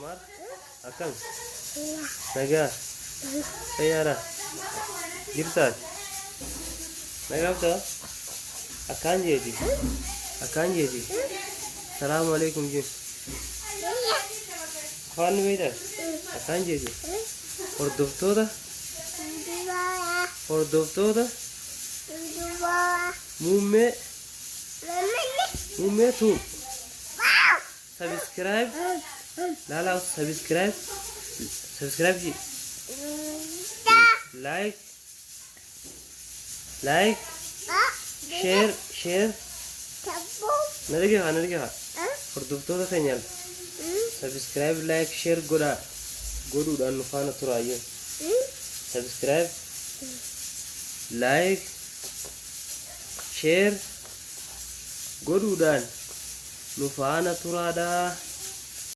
Ammaar akkam? Nagaa? Fayyaadha? Jirtaati? Nagaa qabdaa? Akkaan jeeti? Akkaan jeeti? Salaamu alaikum jin. Afaan ni beektaa? Akkaan jeeti? Hordoftoota? Hordoftoota? Muummee? Muummee tuu? Subscribe laalaa subscribe subscribe ji like like share share na dhageefaa na dhageefaa hordoftoota keenyaan subscribe like share godhaa godhuudhaan nu faana turaayyuu subscribe like share godhuudhaan nu faana turaadha.